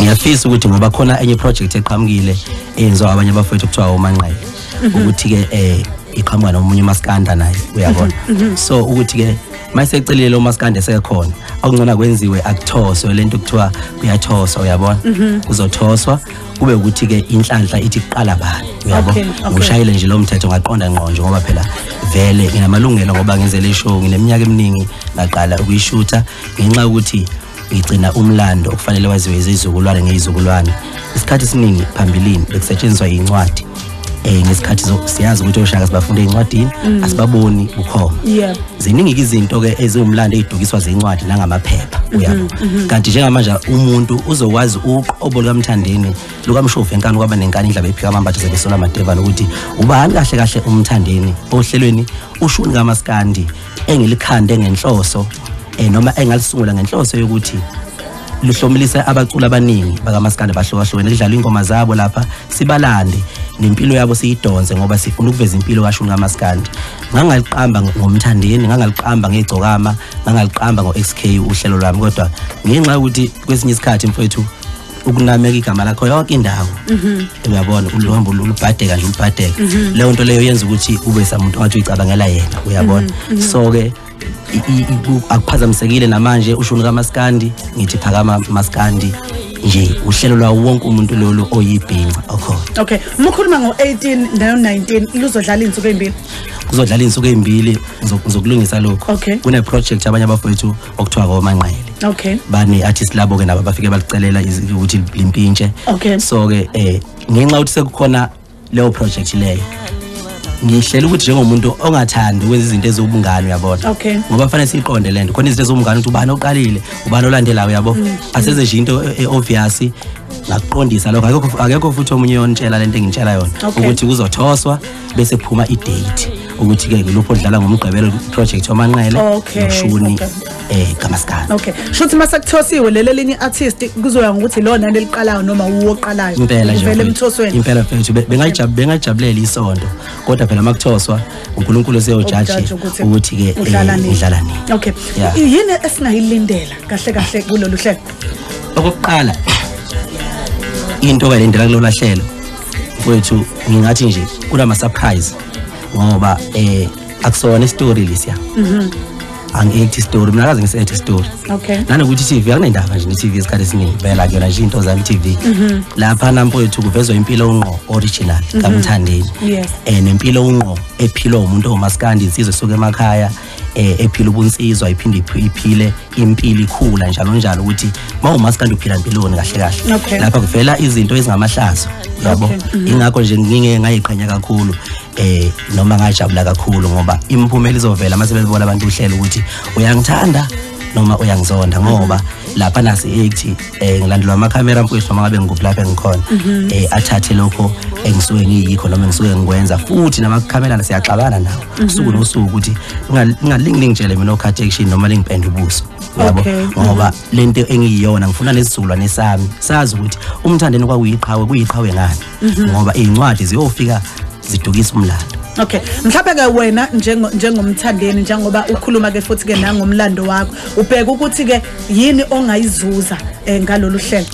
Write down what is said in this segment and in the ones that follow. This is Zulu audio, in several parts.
Ngiyafisa ukuthi ngoba khona enye project eqhamukile eyenziwa abanye abafowethu kuthiwa oManqele, ukuthi ke iqhamuka nomunye umaskanda naye, uyabona. So ukuthi ke mayisecelile lo maskanda esekhona, akungcona kwenziwe akuthoswe lento kuthiwa kuyathoswa, uyabona. Kuzothoswa kube ukuthi ke inhlanhla ithi kuqala bani, uyabo. Ngishayile nje lo mthetho ngaqonda ngqo nje, ngoba phela vele nginamalungelo ngoba ngenze le show ngineminyaka eminingi ngaqala ukuyishutha ngenxa yokuthi ngigcina umlando okufanele waziwe izizukulwane ngezizukulwane. Isikhathi esiningi phambilini bekusetshenziswa incwadi, ngesikhathi siyazi ukuthi oshaka sibafunde ezincwadini, asibaboni bukhoma. Ziningi izinto ke eziwumlando ezidukiswa zincwadi nangamaphepha, uyabo. Kanti njengamanje umuntu uzokwazi uqobo lukaMthandeni lukaMshovu enkani kwaba nenkani indlaba ephika amambatha sebesola amadevane ukuthi ubani kahle kahle uMthandeni ohlelweni ushuni kaMaskandi engilikhande ngenhloso, noma engalisungula ngenhloso yokuthi luhlomulisa abaculi abaningi bakaMaskandi bahlukahlukene, kudlalwa ingoma zabo lapha sibalande nempilo yabo siyidonse ngoba sifuna ukuveza impilo kaShuni kaMaskandi. Ngangaliqamba ngoMthandeni, ngangaliqamba ngegcokama, ngangaliqamba ngo-XK uhlelo lwami, kodwa ngenxa yokuthi kwesinye isikhathi mfowethu ukunameka igama lakho yonke indawo, uyabona, uhambo lubhadeka nje ulubhadeka, leyo nto leyo yenza ukuthi ube samuntu ongathi uyicabangela yena, uyabona. So ke akuphazamisekile namanje uShuni kaMaskandi, ngithi phakama Maskandi nje, uhlelo lwawo wonke umuntu lolu oyibhinca okhona. Okay, uma ukhuluma ngo-18 no-19 luzodlala insuku ezimbili. Kuzodlala insuku ezimbili, ngizokulungisa lokho. Kune project abanye abafowethu okuthiwa ngoManqele. Bane artist labo ke nabo bafike balicelela ukuthi limpintshe. So ke ngenxa ukuthi sekukhona leyo project leyo, ngihlela ukuthi njengomuntu ongathandi ukwenza izinto ezobungane, uyabona, ngoba fanele siqonde lento. Khona izinto ezobungane ukuthi ubani oqalile, ubani olandelayo, uyabo. Asenze nje into obvious ngakuqondisa lokho. Akekho futhi omunye yontshela lento engitshela yona ukuthi kuzothoswa bese kuphuma i-date ukuthi ke ngilupho odlala ngomgqibelo project oManqele noShuni kaMaskandi. Okay, shuthi masekuthosiwe leli linye artist kuzoya ngokuthi lona leliqalayo noma uwoqalayo vele emthosweni. Impela mfethu bengajabulela isonto, kodwa phela makuthoswa uNkulunkulu seyojaji ukuthi ke udlala nini. Okay, yini esingayilindela kahle kahle kulolu hlelo? Okokuqala into oyilindela kulolu hlelo mfethu, ngingathi nje kunama surprise ngoba akusona istory lesiya. Angi-act story, mina akaze ngise-act story. Nanokuthi i-TV akunendaba nje ne-TV isikhathi esiningi, vela kuyona nje into zami i-TV. Lapha mfowethu kuvezwa impilo ungqo original kaMthandeni. Nempilo ungqo ephilwa umuntu omaskandi, insizwa esuka emakhaya, ephila ubunsizwa iphinde iphile impilo ikhula njalo njalo, ukuthi mawumaskandi uphila impiloni kahle kahle. Lapha kuvela izinto ezingamahlazo, yabo. Ingakho nje nginge ngayiqhenya kakhulu noma ngajabula kakhulu ngoba imiphumela izovela mase bebona abantu uhlelo ukuthi uyangithanda noma uyangizonda, ngoba lapha nasi ethi ngilandelwa amakhamera mfowethu noma ngabe ngikuphi lapha engikhona, athathe lokho engisuke ngiyikho noma engisuke ngikwenza, futhi namakhamera siyaxabana nawo usuku nosuku ukuthi ngingalingi ngitshele mina okhathi action noma lingipende ubuso, uyabo, ngoba lento engiyiyona ngifuna nesizukulwane sami sazi ukuthi uMthandeni kwakuyiqhawe, kuyiqhawe ngani, ngoba izincwadi ziyofika zidukisa umlando. Okay, mhlawumbe ke wena njengomthandeni, njengoba ukhuluma ke futhi ke nangomlando wakho, ubheka ukuthi ke yini ongayizuza ngalolu hlelo?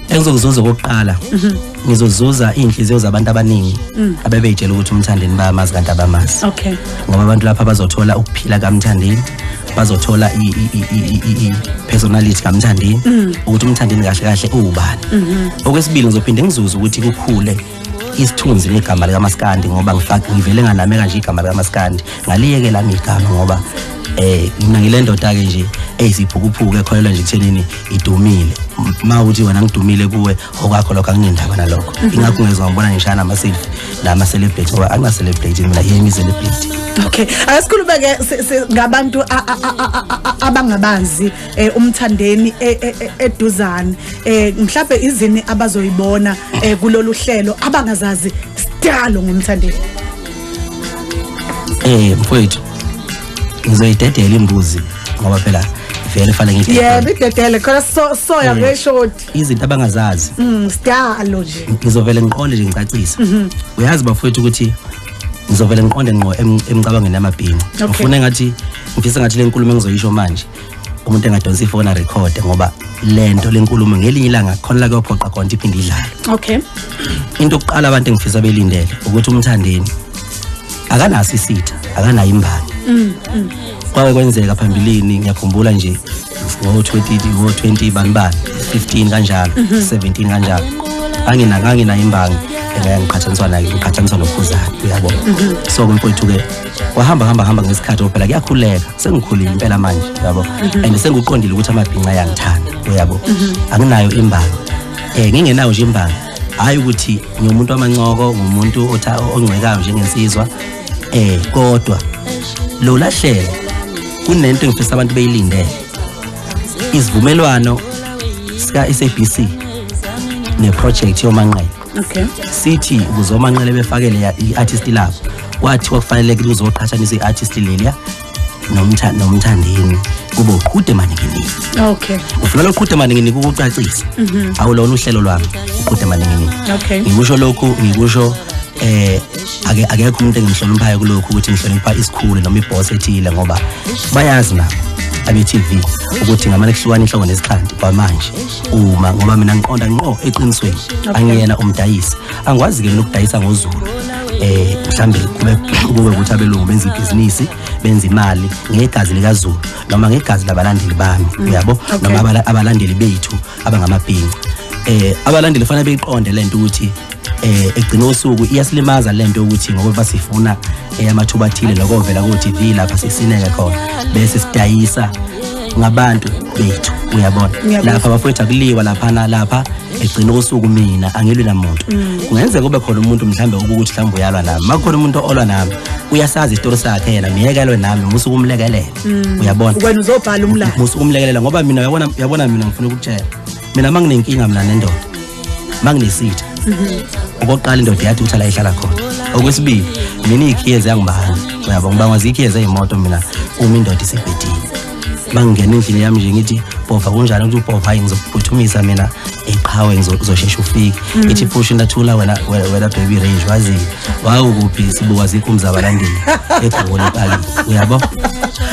Engizokuzuza okokuqala, ngizozuza inhliziyo zabantu abaningi abebeyitshela ukuthi uMthandeni bayamazi kanti abamazi. Ngoba abantu lapha bazothola ukuphila kaMthandeni, bazothola i-personality kaMthandeni, ukuthi uMthandeni kahle kahle uwubani. Okwesibili ngizophinde ngizuze ukuthi kukhule isithunzi negama likaMaskandi, ngoba ngivele nganameka nje igama likaMaskandi, ngaliyekela igama ngoba mina ngile ndoda ke nje eyisiphukuphuku ekholelwa nje kuthenini idumile. Ma uthi wena ngidumile kuwe okwakho lokho anginendaba nalokho. Ingakho ngezwe ngibona ngishaya nama selfie nama celebrate, ngoba angina celebrate mina, yimi celebrate. Okay, asikhulume ke ngabantu abangabazi uMthandeni eduzane, mhlawumbe izini abazoyibona kulolu hlelo abangazazi sidalo ngoMthandeni. Mfowethu ngizoyidedela imbuzi ngoba phela vele fanele ngidedele. Yebo, idedele khona soya ngeshoti. Izinto abangazazi. Sidalo nje. Ngizovele ngiqonde nje ngicacise. Uyazi bafowethu ukuthi ngizovele ngiqonde ngqo emcabangweni yamabhinca. Ngifuna ngathi ngifisa ngathi le nkulumo engizoyisho manje Umuntu engadonsa ifoni record ngoba lento lenkulumo ngelinye ilanga khona la kuyophoqa khona iphinde idlale. Okay. Into yokuqala abantu engifisa belindele ukuthi uMthandeni akanaso isitha, akanayo imbangi. Kwake kwenzeka phambilini, ngiyakhumbula nje ngo-20 bani 15 kanjalo, 17 kanjalo. Angina imbangi engiqhathaniswa nayo, ngiqhathaniswa noKhuzani, uyabona. So mfowethu ke wahamba ngesikhathi phela kuyakhuleka, sengikhulile impela manje, uyabo. And senguqondile ukuthi amabhinca ayangithanda, uyabo. Anginayo imbangi. Ngingenayo nje imbangi. Hayi ukuthi ngiwumuntu wamancoko, ngumuntu ongcwekayo njengensizwa. Kodwa lo lahlelo kunento engifisa abantu beyilindele. Isivumelwano sika SABC ne project yoManqele. Okay. Sithi ukuze oManqele befakele i-artist labo, kwathiwa kufanele kuzoqhathanisa i-artist leliya noMthandeni kube uQhude Maninginingi. Okay. Ufuna loQhude Maninginingi ukucacisa. Awulona uhlelo lwami uQhude Maninginingi. Okay. Ngikusho lokhu, ngikusho akekho umuntu engimhloniphayo kulokhu ukuthi ngihlonipha isikhulu noma iboss ethile, ngoba bayazi nabo abe-TV ukuthi ngamane kuhlukana inhloko nesixhanti kwamanje. Uma ngoba mina ngiqonda ngqo eqinisweni, angiyena umdayisi, angikwazi ke mina ukudayisa ngoZulu. Mhlambe kube ukuthi abelungu benza ibhizinisi, benza imali ngegazi likaZulu noma ngegazi labalandeli bami, uyabo, noma abalandeli bethu abangamabhinca. Abalandeli fanele beyiqonde lento ukuthi egcina usuku iyasilimaza lento ukuthi ngoba sifuna amathuba athile lokovela ku TV lapha sisineke khona bese sidayisa ngabantu bethu, uyabona. Lapha abafowethu akuliwa laphana, lapha egcina usuku mina angilwi namuntu. Kungenzeka kube khona umuntu mhlambe ukuthi mhlambe uyalwa nami, makukhona umuntu olwa nami uyasazi isitori sakhe yena, miyekelwe nami musuku umlekelela, uyabona. Wena uzobhala umlando musuku umlekelela, ngoba mina uyabona mina ngifuna ukukutshela, mina manginenkinga mina nendoda, manginesitha okokuqala indoda yathi ukuthi la ihlala khona. Okwesibili mina ikhiye ziyangibanga, uyabo, ngibangwa zikhiye zeyimoto mina uma indoda isebhedini. Mangingena endlini yami nje ngithi bhova kunjani, ukuthi ubhova hayi ngizokuphuthumisa mina eqhawe, ngizoshesha ufike. Ithi fushi nathula wena baby range wazi wawukuphi sibuka zikho umzabalandeli egoli eqalile, uyabo.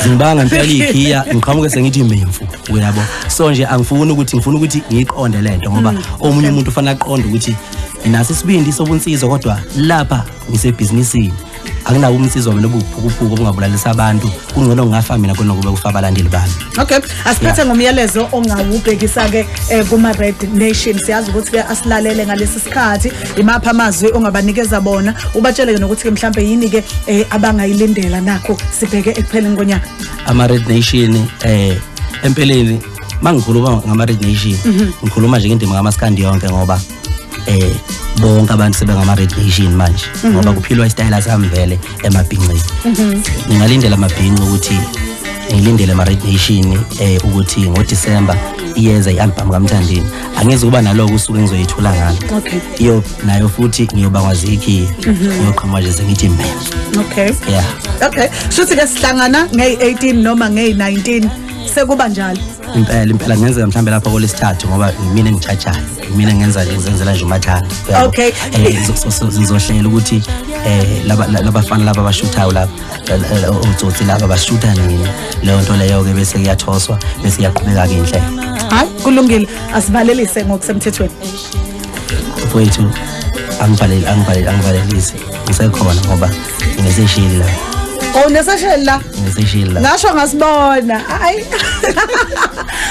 Zingibanga impela ikhiya ngiqhamuke sengithi memfu, uyabo. So nje angifuni ukuthi ngifuna ukuthi ngiyiqonde lento, ngoba omunye umuntu ufanele aqonde ukuthi naso isibindi sobunsizwa, kodwa lapha ngisebhizinisini akunawo umsizo mina obuphukuphuku obungabulalisa abantu, kungcono ngingafa mina kunokuba kufa abalandeli bami. Okay, asiphethe ngomyalezo ongawubhekisa ke kuma Red Nation. Siyazi ukuthi ke asilalele ngalesi sikhathi, imapha amazwi ongabanikeza bona, ubatshele ke nokuthi ke mhlambe yini ke abangayilindela nakho sibheke ekupheleni konyaka. Ama Red Nation empeleni mangikhuluma ngama Red Nation ngikhuluma nje ngendima kaMaskandi yonke, ngoba bonke abantu sebengama Red Nation manje, ngoba kuphilwa isitayela sami vele emabhincini. Ningalindela amabhinci ukuthi ngilindele ama Red Nation ukuthi ngoDecember iyeza ialbum kaMthandeni. Angeze kuba naloko usuku engizoyithula ngalo. Okay. Iyo nayo futhi ngiyoba kwaziki ngiyoqhamuka nje sengithi mem. Okay. Yeah. Okay. Shuthi ke sihlangana ngey18 noma ngey19 sekuba njalo. Impela ngenzeka mhlambe lapha kolesithathu, ngoba mina engichachayo, mina ngenza nje ngizenzela nje umathanda. Okay. Ngizohlela ukuthi labafana laba abashuthayo lapha otsotsi laba bashutha nini, leyo nto leyo ke bese iyathoswa bese iyaqhubeka ke inhlelo. Hayi kulungile, asivalelise ngokusemthethweni. Mfowethu angivalelisi, ngisekhona ngoba nginesesheli la. Oh, nesesheli la? Nginesesheli la. Ngasho ngasibona. Hayi.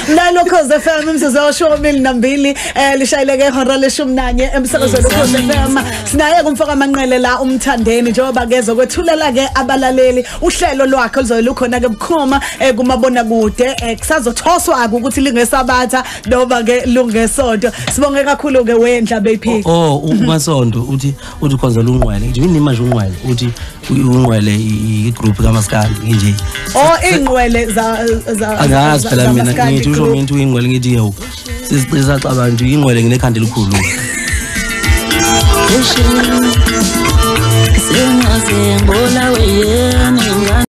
Mlalo Ukhozi FM imzuzu 12 lishayeleke ihora le-11 emsakazweni Ukhozi FM. Sinaye kumfoka Manqele la uMthandeni, njengoba kezwe kwethulela ke abalaleli uhlelo lwakhe oluzobe lukhona ke bukhoma kumabona kude, kusazothoswa ukuthi lingesabatha noma ke lungesonto. Sibonge kakhulu ke wendla beyiphika. Oh, uMasonto uthi ukhonzela unqwele. Nje yini manje unqwele? Uthi unqwele igroup kaMaskandi nje. Oh, ingqwele za angazi phela mina ngithi usho mina uyingqwele ngithi yewu sisiqisa abantu ingqwele nginekhanda elikhulu. Sengaze ngola weyeni.